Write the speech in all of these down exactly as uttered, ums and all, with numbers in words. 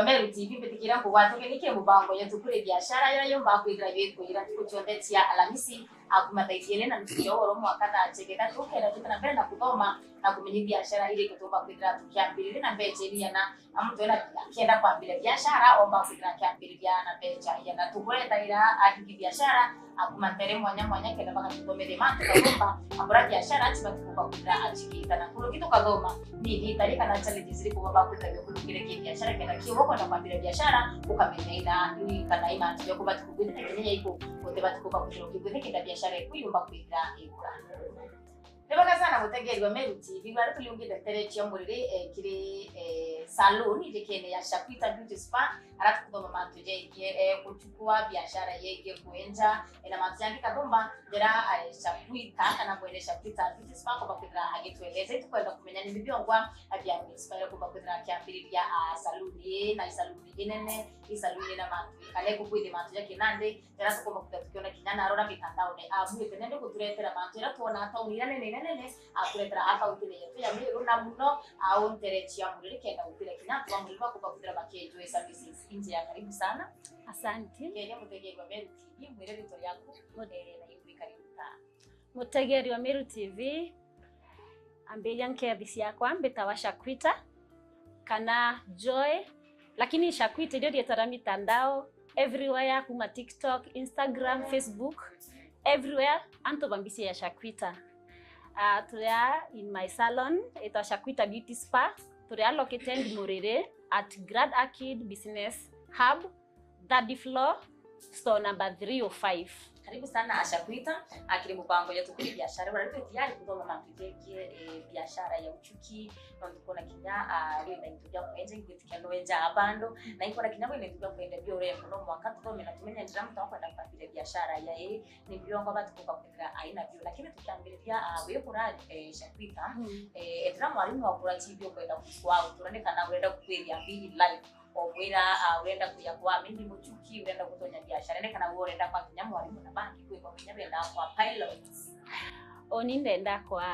Meru T V, mbitikira nkugwate ugeni kiri mubango yetu kuri biashara iria yumba kwithira yitwira ntuku cionthe cia Alamisi, a kuma thaa ijiri na nusu cia ugoro mwanka thaa cia kenda, tukenda tuthi na mbere na kuthoma na kumenya biashara iriku tumba kwithira tukiambiriria na mbecha iriana. Amu twena akienda kwambiria biashara, omba kwithira akiambiriria na mbecha iriana. Tukuretaira athiki biashara a kuma ntere mwanya mwanya, kenda bagatuthomithia mantu bagomba, ambura biashara aci batikumba kwithira acikita. Na kuruki tukathoma ni ithitari kana challenges iriku baba kwithagio kurukire ki biashara, kenda kiugo kwenda kwambiria biashara, ukamenya ina, i kana i mantu jaku batikumba kwithira kinya yaiku, utibatikumba kwithira ukigwithikira biashara iku yumba kwithira ikura. Ni bwega sana mutegeri wa Meru T V, bari tuliungite ntere cia muriri, eh, kiri, eh, salon ijikene ya Shakwita Beauty Spa, ara tukuthoma mantu jegie, eh, kuchukua biashara yegie kwenja, eh, na mantu jangi kathumba, njira, eh, Shakwita kana mwene Shakwita Beauty Spa kumba kwithira agitweleza. Itukwenda kumenya ni biongwa, eh, bia inspire kumba kwithira akiambiriria, ah, salon ii, na i salon inene, i salon ina mantu, kana ikukwithia mantu ja kinandi, Jara tukumba kwithira tukiona kinya na arora mitandaone, amwite nende guturetera mantu jara twona tauni iria nene nene, aturetera a kaunti yetu ya Meru, na muno au ntere cia Muriri, kenda gutira kinya antu ba Muriri bakumba kwithira bakienjoy services inje ya karibu sana. Asante. Kenya mutegeri wa Meru T V, mwire ritwa riaku, eh, na ingwi karibu sana. Mutegeri wa Meru T V, ambiria nkethi ciakwa, mbitawa Shakwita kana Joy, lakini Shakwita irio rietwa ria mitandao, everywhere, kuma TikTok, Instagram, Facebook, everywhere, antu bambiciria Shakwita. Ah, turi a in my salon, itwa Shakwita Beauty Spa, turi a located Muriri at Grand Arcade Business Hub, third floor, store number three oh five. Karibu sana Asha Kwita, akiri mubango yetu kuri biashara. Bari twe tayari kuthoma mantu jegie, eh, biashara ya uchuki, nontu kwona kinya, ah, wina into bia kwenja, ingwitikia nwenja bando, na ikwona kinya wina into bia kwenda bia urembo, no mwanka tuthome na tumenye ndira muntu akwenda kwambire biashara ya ii, ni biongo batukuka kwithira aina bio. Lakini tukiambiriria, ah, wikura, eh, Shakwita, mm, eh, etira mwarimu wakura chibio kwenda kukwa utura ni kana urenda kukwiria mbi in life, omwira, ah, urenda kuya kwa mimi muchuki, urenda gutonya biashara, ni kana we urenda kwa kinya mwarimu na bangi kwikwa kinya benda kwa pilot. Oni ndenda kwa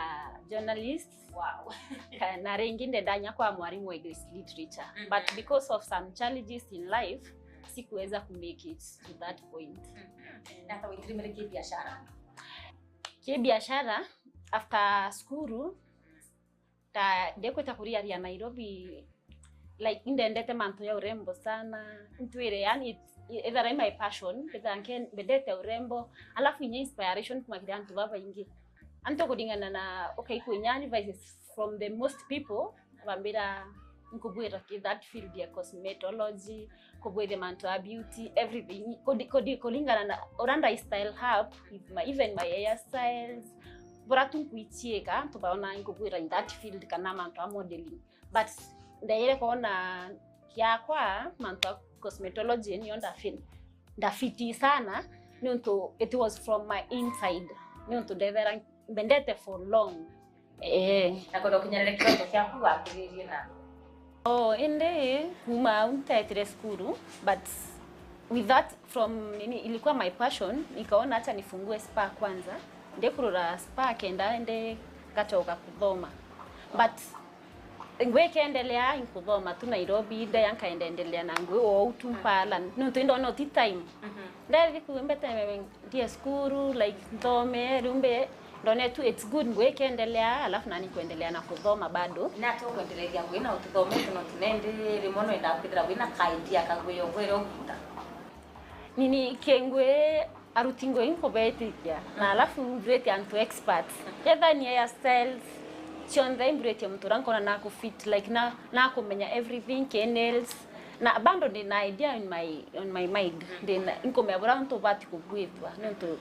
journalist. Wow. Ka-, na ringi ndenda nya kwa mwarimu wa English literature. Mhm. But because of some challenges in life, sikuweza ku make it to that point. Mhm. Na hata withirimire ki biashara? Ki biashara, after school, ta ndekwita kuriaria Nairobi, like, indendete mantu ya urembo sana. Ntwire, yani, it's either my passion, either nke-, mbendete urembo, alafu inya inspiration kuma kiri antu babaingi. Antu kuringana na, okay, kwinya advices from the most people, bambira nkubwira ki that field ya cosmetology, kubwithia mantu a beauty, everything. Kudi-, kudi-, kuringana na uria ndai style up, with my, even my hairstyles, bura tu nkwichiika, antu baona nkubwira in that field kana mantu a modeling. But ndaire kwona kiakwa, mantu a cosmetology, niyo ndafi-, ndafiti sana, niuntu it was from my inside, niuntu ndethera mbendete for long. Eh. Na kwenda ukinyarire kiroto kiaku wakwiririe na? Oh, indi kuma au ntetire cukuru, but with that, from nini, ilikuwa my passion, nikaona acha nifungue spa kwanza, ndikurora spa kenda ende gachoka kuthoma. But ngwi ikendelea, inkuthoma tu Nairobi, ndeya nkaendendelea na ngwi ou tu mpala, nontu indona uti time. Mhm. Ndethi ku mbete ndie cukuru, like, nthome, riu mbi, ndone tu it's good ngwi ikendelea, alafu nani kwendelea na kuthoma bado. Ni atia ukwendelethia ngwi na utithomete, nontu nendi rimwe no endaa kwithira wina ka idea ka ngwi yongwere uguta? Nini kingwi aruti ngui nkubetikia, na alafu mbwirite antu experts. Kethira ni hairstyles, cionthe mbwirite muntu uria nkona nakufit, like, na, nakumenya everything, ki nails. Na bado ndina idea in my, on my mind. Ndina, nkumenya buria untu ubati kubwithwa, nontu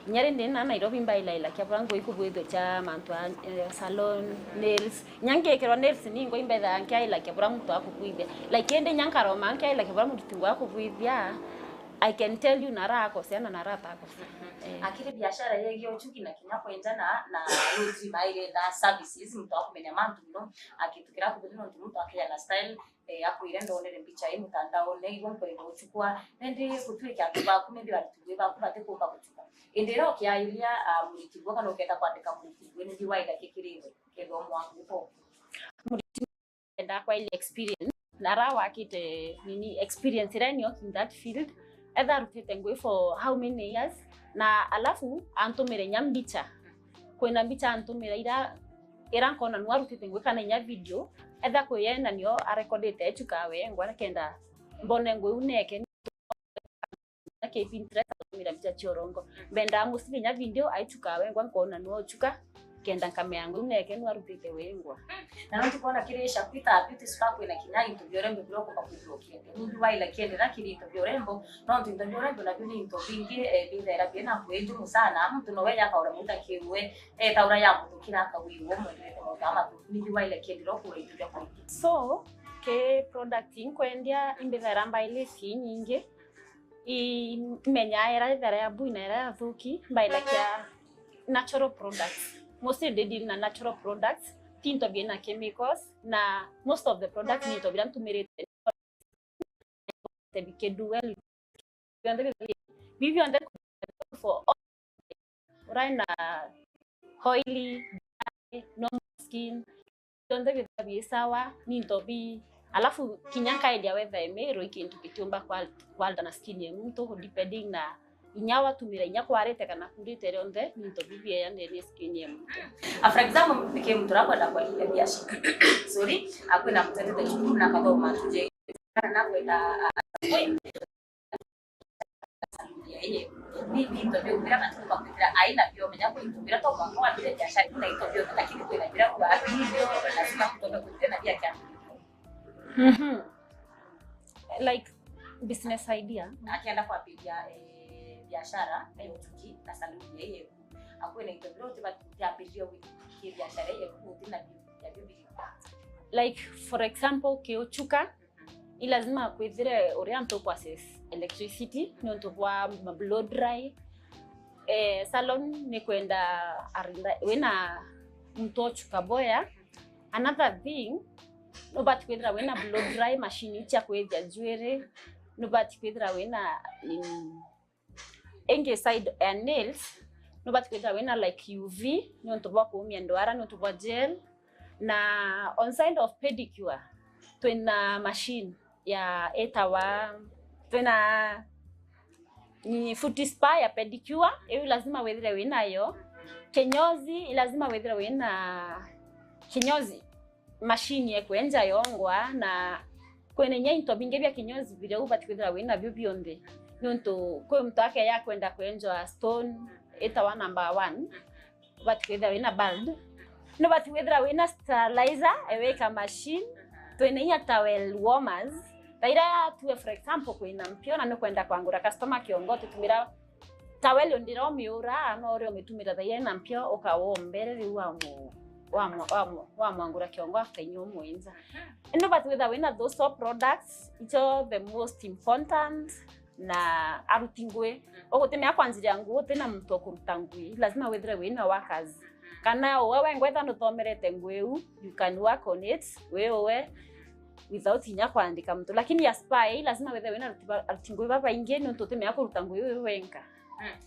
inya rindi na Nairobi mbailailakia buria ngui kubwithwa cha mantu a, eh, salon, nails. Inya ngikirwa nails ni ngui mbethaga nkiailakia buria muntu akubwithia. Like, indi inya nkaroma nkiailakia buria muruti ngui akubwithia. I can tell you nara akosea na nara atakosea. Mhm. Eh. Akiri biashara yegie uchuki na kinya kwenja na, na roti mairenda services, muntu akumenya mantu muno, akitukira kubuthi nontu muntu akia na style, eh, akwire ndonere mbicha ii mutandaone, igwe nkwenda uchukua, nendi gutwike antu baku, maybe aritu ngui baku batikumba guchuka. Indi ira ukiairia, ah, muriti ngui kana ukenda kwandika muriti ngui, ni ndi waida kikirire, kethwa mwangu ko. Muriti ngui enda kwa ile experience. na ara wakite nini experience iria nio in that field, etha arutite ngui for how many years, na alafu antumire nya mbicha. Kwina mbicha antumira ira, ira nkona nu arutite ngui kana inya video, etha kwiyenda nio arekodite echuka wengwa, nikenda mbone ngui u neke na ki Pinterest atumira mbicha cia urongo. Mbenda musili nya video aichuka wengwa, nkona nu ochuka, kenda nkamea ngui neke nu arutite wengwa. Na nontu kwona kiri Shakwita Beauty Spa kwina kinya into bia urembo biria ukumba kwithirwa ukiendia. Ningi waila kiendera kiri into bia urembo, nontu into bia urembo nabio ni into bingi, eh, bithaira bina ngui njumu sana. Muntu no weja akaura muta kiwe, eh, taura ya muthukira akawiwa mwenderete mauta amatu. Ningi waila kiendera ukura into bia kuingi. So, ki product inkwendia imbithaira mbailiti inyingi, i-, imenyaa ira ithera ya bui na ira ya thuki, mbaila kia natural products. Mostly they deal na natural products, ti into bina chemicals, na most of the products ni into bira ntumirite bike do well. Bionthe bi-, bi bionthe for all, urae na oily, dry, normal skin, bionthe bithira bi sawa, ni into bi, alafu kinya nkaendia wetha emero i kintu gitiumba kwa, kwalda na skin ya muntu, depending na inya watumira, inya kwarite kana kurite rionthe, ni into bi bieya ndene ya skin ya muntu. Ah, for example, niki muntu urakwenda kwanjia biashara. Sorry, akwina muntu etete cukuru na akathoma tuje. Kana nakwenda, ah, ni, ni into biu bira matuku makwithira aina bio menya kwi into bira to mwanka wambire biashara, kuna into bio, lakini kwina bira uga ati nibio lazima muntu ombe kwithira na bia kia. Mhm. Like business idea. Akienda kwambiria, eh, biashara ya utuki na saluni ya yeku, akwina into bira utiba utiambiririe wi-, ki biashara ya yeku uti na bio, ya bio biri. Like for example, ki uchuka, i lazima kwithire uria antu uku access electricity niuntu bwa ma blow dry. Eh, salon ni kwenda arinda wina muntu ochuka boya. Another thing, nubati kwithira wina blow dry machine cia kwithia njuiri, nubati kwithira wina, mm, ingi side ya nails, nubati kwithira wina like U V, niuntu bwa kuumia ndwara, niuntu bwa gel. Na on side of pedicure, twina machine ya itawa, twina ni foot spa ya pedicure, iu lazima withire winayo. Kinyozi, i lazima withire wina kinyozi, machine ya kwenja yongwa, na kwina inya into bingi bia kinyozi biria ubati kwithira winabio bionthe. Niuntu kwi muntu akeya kwenda kwenjwa stone, itawa number one, ubati kwithira wina bulb. Nubati kwithira wina sterilizer, ewika machine. Twina inya towel warmers. Thaira tue, for example, kwina mpio na nukwenda kwangura customer kiongo, tutumira towel ndira umiura, no uria umitumira thaira ina mpio, ukawombere riu wamu-, wamu-, wamu-, wamwangura kiongo after inya umwinja. Indi ubati kwithira wina those all products, icho the most important. Na aruti ngui, ugutimea kwanjiria ngui utina muntu ukuruta ngui, lazima withire wina workers. Kana uwe wengwa etha nuthomerete ngui iu, you can work on it wi uwe without inya kwandika muntu. Lakini ya spa ii, lazima withire wina aruti ba-, aruti ngui babaingi, niuntu utimea kuruta ngui wi wenka.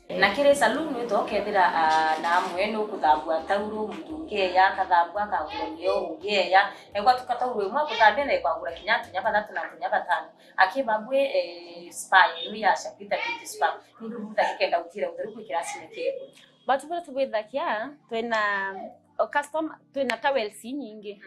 Na kiri saloon witwa ukethira, ah, na amwe ni ukuthambua tauro, muntu ungi eya akathambua, akagura nio ungi eya. Egwatuka tauro imwe akuthambia na ikwagura kinya antu inya bathatu na antu inya batano. Akibabwi, eh, spa yenu ya Shakwita Beauty Spa, ni ndu butha kenda gutira utheru kwi kiracine kieku? Batu buria tubwithagia, twina, o, customer, twina towels inyingi.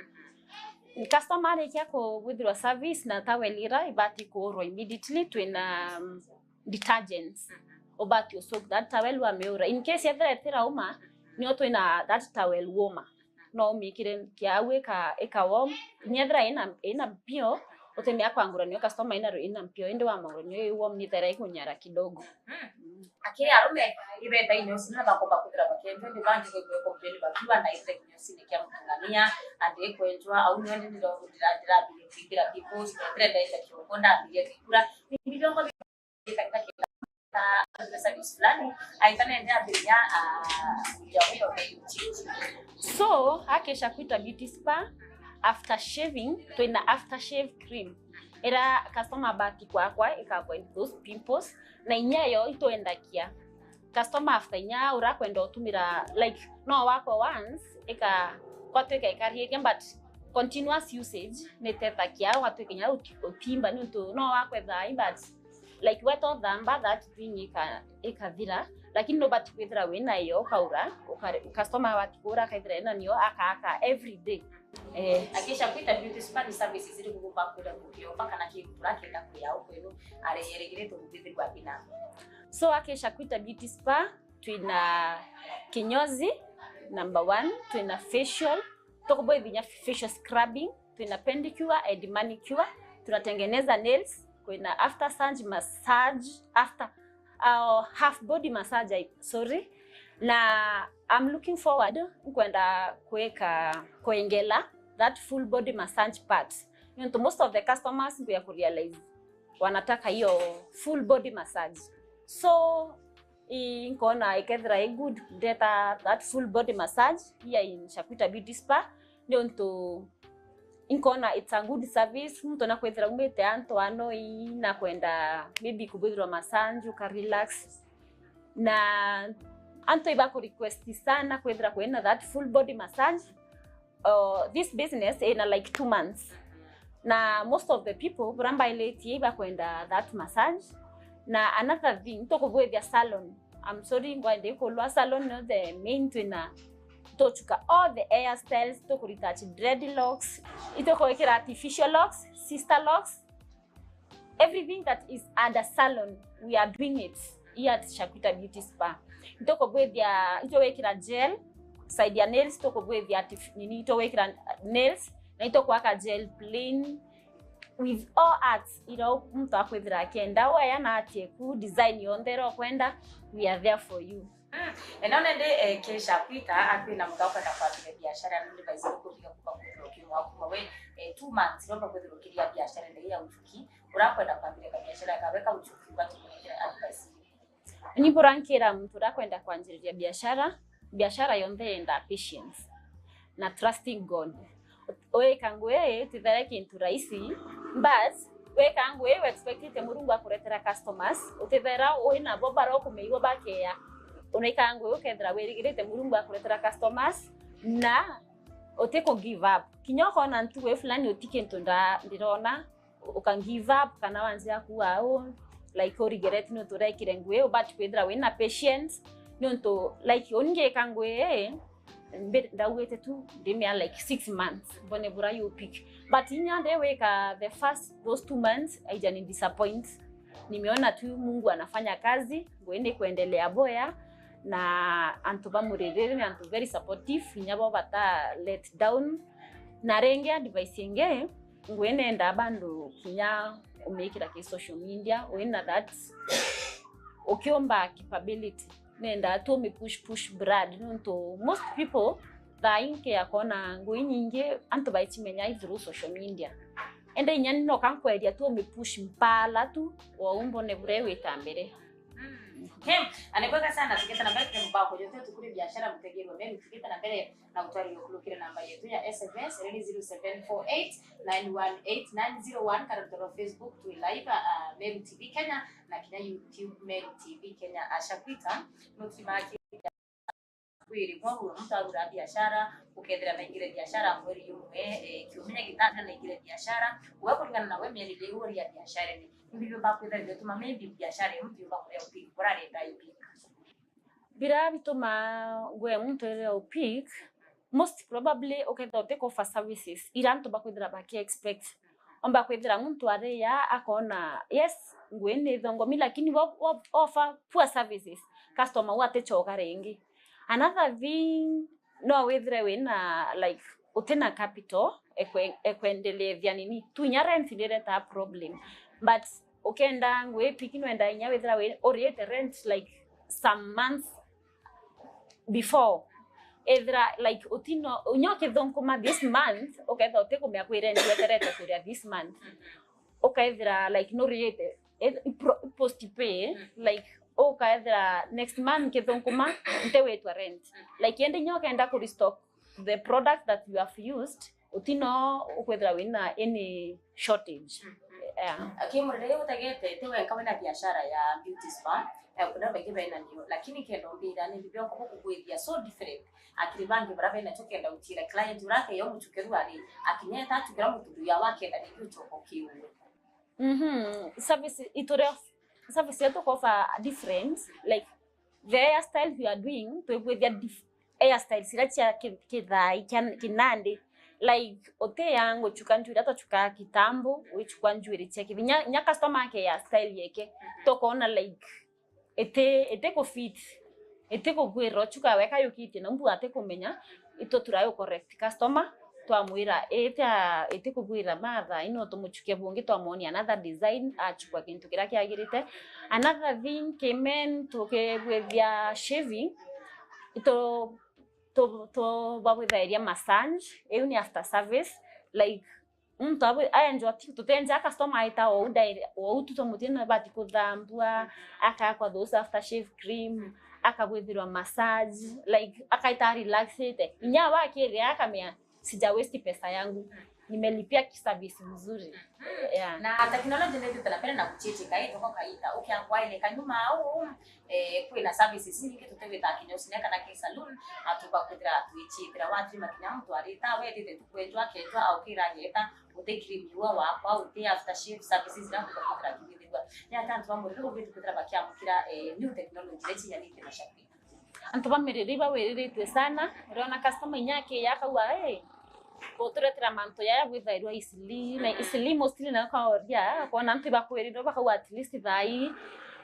Customer arikia kubwithirwa service na towel ira ibati kuurwa immediately, twina, um, detergents. Ubati u soak that towel wamiura. In case ethira itirauma, nio twina that towel warmer. No umikire kiau ika, ika warm. Kinya ethira ina, ina mpio, utimea kwangura nio customer ina, ina mpio, indi wamangura nio i warm nithaira ikunyara kidogo. Mm. Akiri arume ibeta inyo sina bakomba kuthira bakenjwa, ndi bangi kwikwe complain bakiwa na ite kinyo sini kia mutungania, andi ikwenjwa, au nio ndi ndira, ndira, ndira pimpira pimples, ndira ndaita kiongo, ndambiria kikura. Ni ndongo So, akisha kwita beauty spa, after shaving, twina after shave cream. Ira customer bati kwakwa, ika avoid those pimples, na inya yo itwendakia. Customer after inya urakwenda utumira, like, no wakwa once, ika, kwatwika ikariria, but Continuous usage ni tethagia, ugatwika kinya uti-, utimba, niuntu no wakwetha ibat, like, weta uthamba, that thing ika-, ikathira, lakini nubati kwithira winayo, ukaura, uka-, customer abati kugura, akaithira ena nio, akaaka every day. Eh. Akisha kwita beauty spa, ni services iriku bumba kwenda kukiomba kana kigura kenda kuya ukwenu, are yeregerete kuthithirwa bina? So, Akisha kwita beauty spa, twina kinyozi, number one, twina facial, tukubwithia facial scrubbing, twina pedicure and manicure, tunatengeneza nails, kwina after sun massage, after, uh, half body massage, I, sorry. Na I'm looking forward nkwenda kwika, kwengela that full body massage part. Niuntu most of the customers nkuya kurealize wanataka hiyo full body massage. So, i-, nkona ikethira i good ndeta that full body massage here in Shakwita Beauty Spa, niuntu inkona it's a good service. Muntu na kwithira umite antu anoi na kwenda maybe kubwithirwa massage, uka relax. Na antu ibaku request sana kwithira kwina that full body massage. Uh, this business ina, like, two months. Na most of the people buria mbailitie ibakwenda that massage. Na another thing, tukubwithia salon. I'm sorry, ngwende kulwa salon no the main twina, tuchuka all the hairstyles, tukuretouch dreadlocks, itukwikira artificial locks, sister locks, everything that is under salon, we are doing it here at Shakwita Beauty Spa. Itugwithia, itugwikira gel side ya nails, itugwithia artif-, nini, itugwikira nails, na itukwaka gel plain with all arts iria muntu akwithira akienda. Waya na art eku, design yonthe iria ukwenda, we are there for you. Mm. Eno nende, eh, Akisha kwita akwina muntu akwenda kwambia biashara, nende baisi kuthika kuba kuthiro kimwa kuma we, eh, two months, nomba kuthiro kiria biashara ndio ya uchuki. Urakwenda kwambia ka biashara kawe ka uchuki, ugatumikira advice. Ni bora nkira muntu urakwenda kwanjiriria biashara, biashara yonthe yenda patience na trusting God. Wika ngui itithere kintu rahisi, but wika ngui u expectite Murungu akuretera customers, utithera wi nabo bara ukumeigua bakeya. Unaika ngui ukethira wirigirite Murungu akuretera customers, na utiku give up. Kinya ukona ntugu ii fulani uti kintu nda-, ndirona, uka give up, kana wanjia kuuga, "Oh, like, u regret niuntu urekire ngui iu," but kwithira wina patience, niuntu, like, uni ngika ngui ii, mbi-, ndaugite tu ndimia, like, six months, mbone bura yu pick. But inya ndi wika the first, those two months, aija ni disappoint. Nimeona tu Mungu anafanya kazi, ngui ni kuendelea boya, na antu ba Muririri ni antu very supportive, inya bo bata let down. Na ringi advice ingi, ngui nenda bandu kinya umikira ki social media, wina that ukiumba capability. Nenda tu mi push, push brand, nontu most people thaa inke akona ngui nyingi antu baicimenya i through social media. Ende inya ni noka nkweria tu mi push mpala tu, wa umbone bure wita mbere. Mm. Okay. Anegweka sana, tuketa na mbere, kwa kwa yote tukuri biashara, mtegerwa mbele, tuketa na mbere na utwari ukulukira namba yetu ya S M S, ni zero seven four eight nine one eight nine zero one, kana mtandao wa Facebook, twi live, uh, Meru T V Kenya, na kinya YouTube Meru T V Kenya. Asha kwita, no twimaki kwiri, kwa uguo muntu agura biashara, ukethira naingire biashara mweri umwe, eh, kiumenya gitatu naingire biashara, uga kuringana na we mieri iri uri ya biashara ni, ni biu bakwithira bigatuma maybe biashara muntu yumba kuria upika, urarenda ipika. Bira bituma ngwe muntu ire upik, most probably ukethira uti offer services ira antu bakwithira baki expect. Omba kwithira muntu aria akona, yes, ngui ni thongomi, lakini wa, wa offer poor services, customer u atichoka ringi. Another thing, no withire wina, like, utina capital ekwe-, ekwendelethia nini. Tu inya rent ndireta problem. But ukenda ngui piki nwenda inya withira wi-, uriite rent, like, some months before. Ethira, like, utino, unya ukithunkuma this month, ukethira utikumenya kwi rent weterete kuria this month. Ukethira, like, nuriite, eh, pro-, post pay, mm, like, ukethira next month nkithunkuma, ntiwitwa rent. Mm. Like, indi inya ukenda ku restock the product that you have used, utino ukwithira wina any shortage. Mm, mm. Yeah. Kimurire utegete ti wenka wina biashara ya beauty spa, eh, kuna baingi bena nio, lakini kenda umbira ni bibi okwa bukugwithia so different akiri bangi bara bena cho, kenda utira client urake yo muchukeru ari akinyeta achukira mutundu ya wakenda ni uchoka kiuwe. Mhm. Service itore service yetu kofa different, like the hairstyle we are doing, twibwithia dif- hairstyles iria cia ki- kithai kia kinandi, like utia nguchuka njuiri iria twachukaga kitambo, wichukwa njuiri cia kithi nya, nya customer ake ya style yeke, tokona like iti iti kufit iti kugwira uchuka weka yukitie na mbu ati kumenya, itutura yu correct customer, twamwira itia iti kugwira matha ino tumuchukia bungi, twamwonia another design, achukwa kintu kiria kiagirite. Another thing kimen tukibwithia shaving, itu tu- tubabwithairia massage, iu ni after service, like muntu abwi aenjwa ti tutenja customer aita ou direct ou tu tumutie na bati kuthambua, akakwa those after shave cream, akabwithirwa massage, like akaita relaxite inya wakirire akamea sija waste pesa yangu, nimelipia service mzuri. Yeah. Na technology ni ithiite na mbere na guchichika ii toko kaita ukiangwaile kanyuma au eh, kwina services nyingi tutigwita kinya ucine kana ki saloon, atuba kwithira twichithira watrima kinya muntu arita we thithe tukwenjwa akenjwa aukira ageta uti cream iwa wakwa uti after shave services iria kuba kwithira kiwithirwa ni ata antu ba muriro ubitu kwithira bakiamukira eh, new technology iria chinyanite na shape. Antu ba miriri bawiriritue sana, uriona customer inya akiya akauga, "Hey, uturetera mantu yaya bwithairwa Eastleigh," na Eastleigh mostly na kaoria, kona antu ibakwirirwa bakauga, "At least thaa ii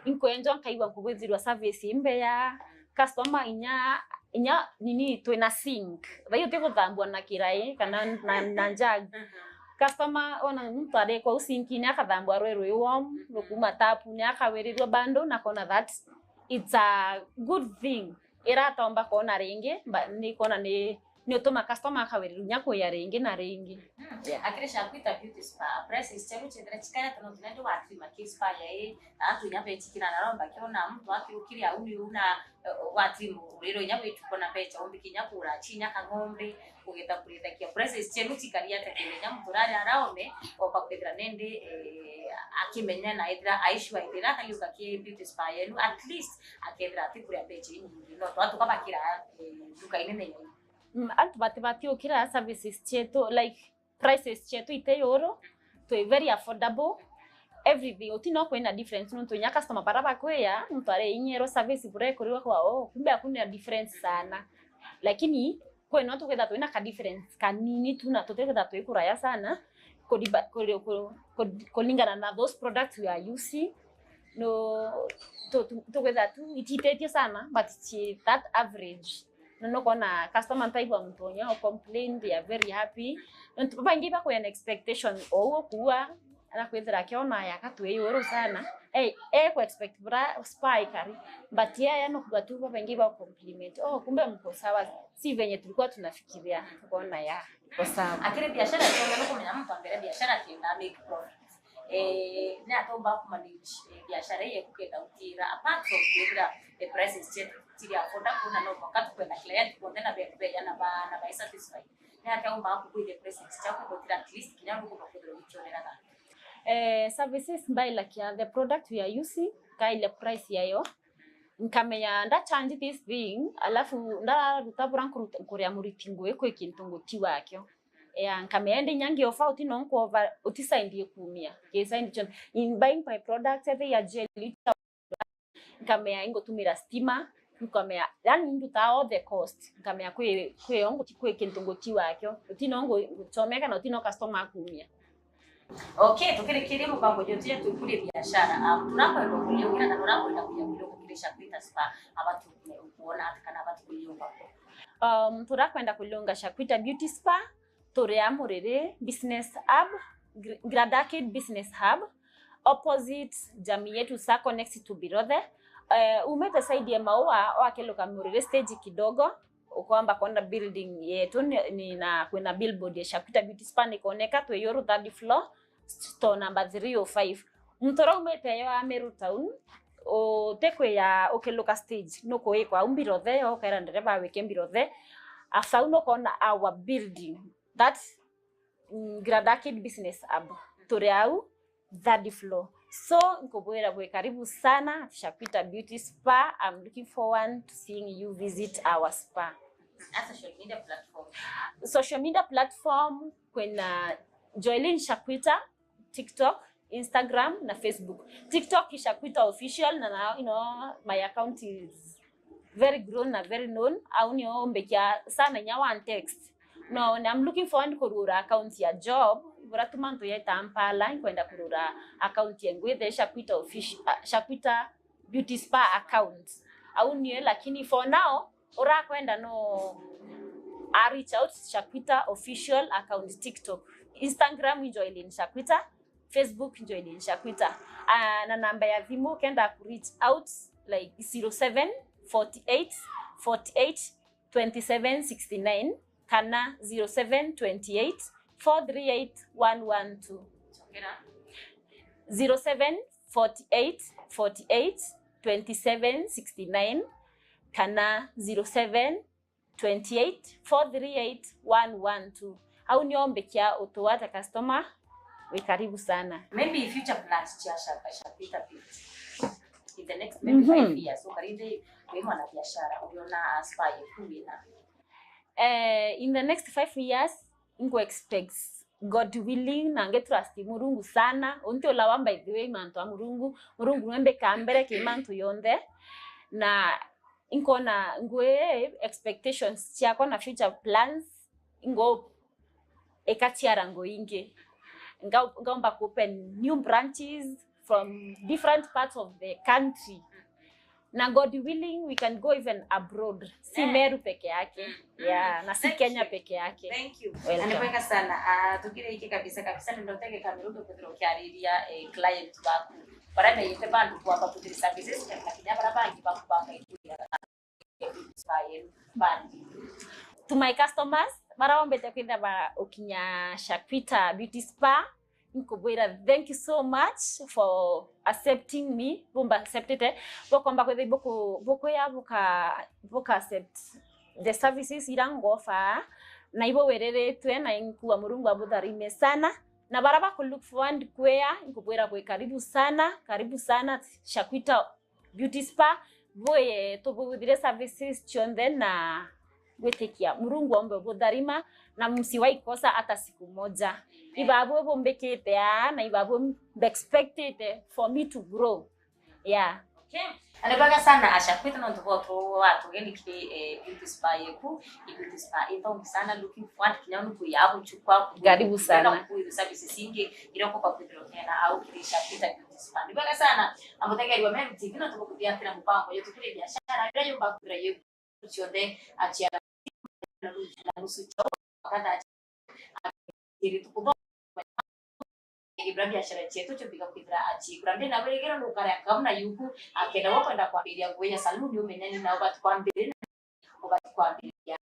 inkwenjwa nkaigua nkubwithirwa service imbeya." Customer inya inya nini twina sink. Thaa ii utiguthambua na kirai kana na, na jug. Customer ona muntu arikwa u sinkini akathambua rwi rwi warm rukuma tapuni akawirirua bando na kona that it's a good thing. Iratomba kona ringi, ni kona ni ni utuma customer akawirirua nya kuya ringi na ringi. Yeah. Akiri Shakwita Beauty Spa, prices cheru chethira chikaya tono tunende wa cream ki spa ya i, atu nya bechikira na romba kiona mtu akiukiri au ni una wa cream uriro nya witukona mbecha umbi kinya kura chinya kang'ombe ugeta kurithakia prices cheru chikaria ta kenya muntu rari araome opa kwithira nende eh, akimenya na ethira aishwa ethira akayuka ki beauty spa yenu at least akethira ati kuria mbecha inyingi no twatuka bakira eh, duka inene ya Mm, antu bati bati ukira services chetu like prices chetu ite yuru twi very affordable everything uti no kwina difference nuntu nya customer bara bakwia muntu ari inyero service bure kurirwa kwa oh kumbe hakuna difference sana lakini kweno tuketha twina ka difference kanini tu na tuteketha twi kuraya sana kuliba- kuli- ku- ku- kulingana na those products we are using no tu- tu- tukwetha tu ititetie sana but ci that average no nukona customer ntaigua muntu unya o complain they are very happy nontu baingi bakwina expectation ou ukuua na kwithira akiona yaka twi yuru sana e e ku expect bura spa ikari but yaya nukugua tu babaingi ba compliment oh kumbe mko sawa si venye tulikuwa tunafikiria tukona ya iko sawa akiri biashara cionthe nukumenya muntu ambere biashara akienda make profit eh ni atomba ku manage eh, biashara iye kukenda utira apart from kwithira the prices chetu tiri affordable na no mwaka tukwenda client kuonde na be- beya na ba na ba satisfied ni atomba kukwithia prices chaku gutira at least kinya nukumba kwithira ukionera na Eh, services mbailakia the product we are using kaile price yayo nkamenya nda change this thing alafu ndaruta bura nkuruta- nkuria muriti ngui kwi kintu nguti wakio yeah, nkamenya ndi nyangi ofa uti no nkuova uti saindi ikumia ki saindi chon in buying my product every year jelly nkamenya ingutumira stima nkamenya yani ndutaa all the cost nkamenya kwi kwi yo nguti kwi kintu nguti wakio uti no ngu- nguchomeka na uti no customer akumia Okay, tukirikirie mubango jwetu ya twikurie biashara. Um, turakwenda kuria wira na turakwenda kuya wira kukirisha Peter Spa abatu kuona ati kana abatu kuyumba. Um, turakwenda kulunga Shakwita Beauty Spa, turi a Muriri Business Hub, Gr- Grand Arcade Business Hub, opposite jamii yetu sacco next to Birothe. Eh, umite side ya Maua wakiluka Muriri stage kidogo, ukwamba kuona building yetu ni, ni na kwina billboard ya Shakwita Beauty Spa nikuoneka twi yuru third floor, store number three oh five. Muntu uria umite yo Ameru town, utikwia ukiluka stage nukuikwa au Mbirothe, ukaira ndereba awike Mbirothe. After au nukona our building that mm, Grand Arcade Business Hub. Turi au third floor. So, nkubwira bwi karibu sana at Shakwita Beauty Spa. I'm looking forward to seeing you visit our spa. A social media platform. Social media platform, kwina Joylin Shakwita, TikTok, Instagram na Facebook. TikTok is Shakwita Official, na now, you know, my account is very grown na very known. Au nio mbekia sana inya one text. No, na I'm looking forward kurura account ya job. Buratuma ntu yeta mpala, nkwenda kurura account ya ngwithe Shakwita Official, ah, Shakwita Beauty Spa account. Au nie, lakini for now, urakwenda no a reach out Shakwita Official account, TikTok, Instagram, Joylin Shakwita, Facebook, Joylin Shakwita. Ah, na namba ya thimu, kenda ku reach out, like, zero seven forty eight forty eight twenty seven sixty nine kana zero seven twenty eight four three eight one one two. Chongera. Zero seven forty eight forty eight twenty seven sixty nine kana zero seven twenty eight four three eight one one two. Au nio mbekia utu as a customer. Wi karibu sana. Maybe future plans cia Sha- Shakwita Beauty in the next maybe Mhm. five years. So karinde wi mwana biashara, uriona spa yeku wina? Eh, in the next five years, ngu expect, God willing, na nge trust Murungu sana. Unti ulawa, by the way, mantu a Murungu. Murungu niwe mbika mbere ki mantu yonthe. Na nkona ngwi expectations ciakwa na future plans, ngo ikaciara ngo ingi. Nga- ngaumba ku open new branches from different parts of the country. Na God willing, we can go even abroad. Si Eh. Meru peke yake. Mm, mm. Yeah, na si Thank Kenya you. peke yake. Thank you. Welcome. Anipeka sana. Ah, tukire iki kabisa kabisa, ndio ndotege kamera uke kwithirwa ukiariria eh, client waku. Bara meyite bandu kwamba kuthiri services, na kinya bara bangi bakubanga ikuria. Bandi. To my customers, bara bombete kwithira ba ukinya Shakwita Beauty Spa, nkubwira thank you so much for accepting me. Bumba acceptete, bokomba kwithira buku- bukuya buka buka accept the services ira ngofa, na ibo wiriritwe, na nkua Murungu abutharime sana. Na bara baku look forward kwea, nkubwira kwi karibu sana, karibu sana Shakwita Beauty Spa, bwi tubuthire services cionthe na gwitikia Murungu ombe butharima, na msiwahi kosa hata siku moja. Ibabwe bumbikite aa, na ibabwe mbe expected for me to grow. Yeah. Okay. Anipeka sana Asha kwita nontu bwa tu watu geni ki eh, beauty spa yeku, i beauty spa i thongi sana, looking forward kinya unu kuya guchukwa. Karibu sana. Kuya services ingi ira ukomba kwithirwa ukiona au kirisha kwita beauty spa. Anipeka sana amutegerwa Meru T V nontu bwa kuthiatira mupango yetu kuri biashara ira yumba kwira yeku cionthe aciara na nusu chao wakati iri tukuthoma ibra biashara cietu ciumbika kwithira acikura. Ndina wirigiro nukarea kau na yuku akenda gwa kwenda kwambiria nguo ya saluni umenyani nao bati kwambiria ubati kwambiria